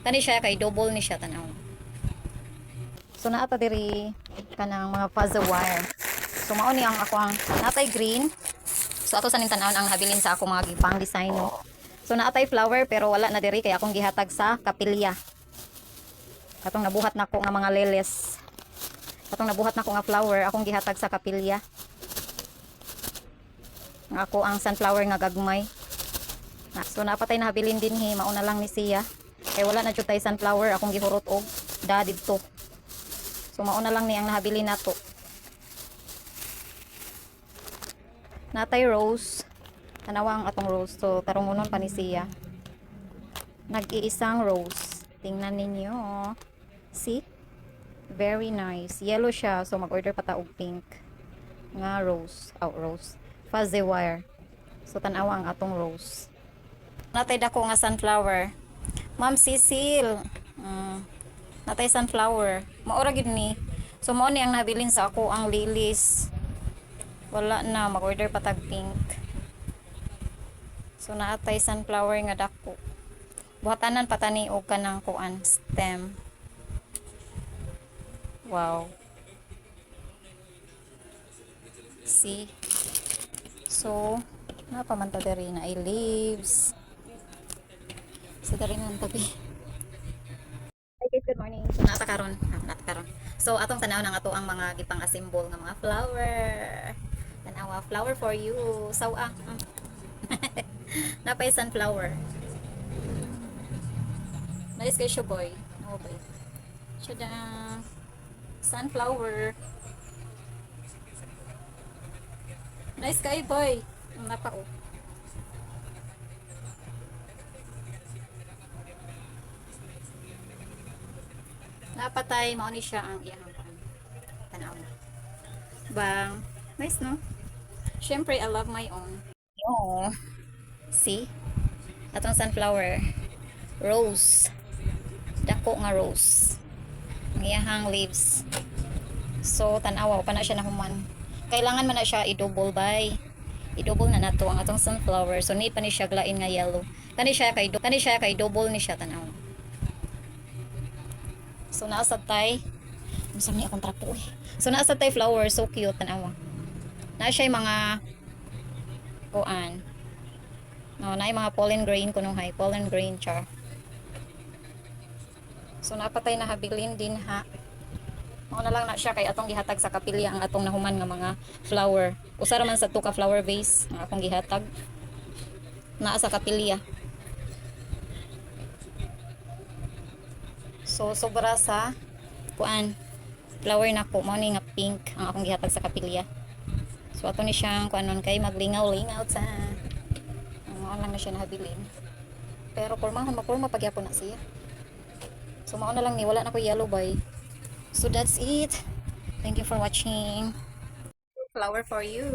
Kani siya kay double ni siya, tanaw. So naa ta diri kanang mga fuzzy wire. So mao ni ang ako ang natay green. So ato sa ning tan-awon ang habilin sa ako mga gipang design, no. So naatay flower pero wala na diri kay akong gihatag sa kapilya. Katong nabuhat nako nga mga lilies. Katong nabuhat nako nga flower akong gihatag sa kapilya. Nga ako ang sunflower nga gagmay. Na, so napatay na habilin dinhi, mao na lang ni siya. Kay wala na jud tay sunflower, akong gihurot og da didto. So mao na lang ni ang nahabilin nato. Natay rose. Tanawa ang atong rose. So tarungunon pa ni siya. Nag-iisang rose. Tingnan ninyo. See? Very nice. Yellow siya. So mag-order pa ta og pink nga rose. Oh, rose. Fuzzy wire. So tanawa ang atong rose. Natay dako nga sunflower. Ma'am Cecil. Natay sunflower. Maora gid ni. So mao ni ang nabilin sa ako ang lilies. Wala na, mag-order pa tag pink. So naatay sunflower nga dako. Buhatanan pa tani og kanang kuan stem. Wow. See? So, napaman ta diri na ay leaves. So diri na ang tabi. Hi guys, good morning. So naa ta karon, naa ta karon. So atong tanaw na nga to ang mga gipang-assemble nga mga flower. Tanawa, flower for you. Sawa. Napay sunflower. Nice kay siya, boy. Oh, boy. Siya. Sunflower. Nice kay boy. Napa oh. Napatay mao ni siya ang iyang kuan. Tanaw. Bang. Nice, no? Syempre, I love my own. Oh. See? Atong sunflower. Rose. Dako nga rose. Ang iyahang leaves. So, tanawa pa na siya nahuman. Kailangan man na siya i-double by. I-double na nato ang atong sunflower. So, need pa ni siya glain nga yellow. Kani siya kay double ni siya, tanaw. So, naa sad tay. Unsa ni akong trapo eh. So, naa sad tay flower. So cute, tanawa. Naa siya mga kuan. No, naay mga pollen grain kunuhay, pollen grain char. So napatay na habilin din ha. Mao na lang na siya kay atong gihatag sa kapilya ang atong nahuman nga mga flower. Usa ra man sa to ka flower vase ang akong gihatag. Naa sa kapilya. So sobra sa kuan flower nako, mao ni nga pink ang akong gihatag sa kapilya. So ato ni siyang kuanon kay maglingaw-lingaw sa. Mao lang na siya nahabilin. Pero pormahon maporma pagyapon na siya. So mao na lang ni, wala na ko yellow boy. So that's it. Thank you for watching. Flower for you.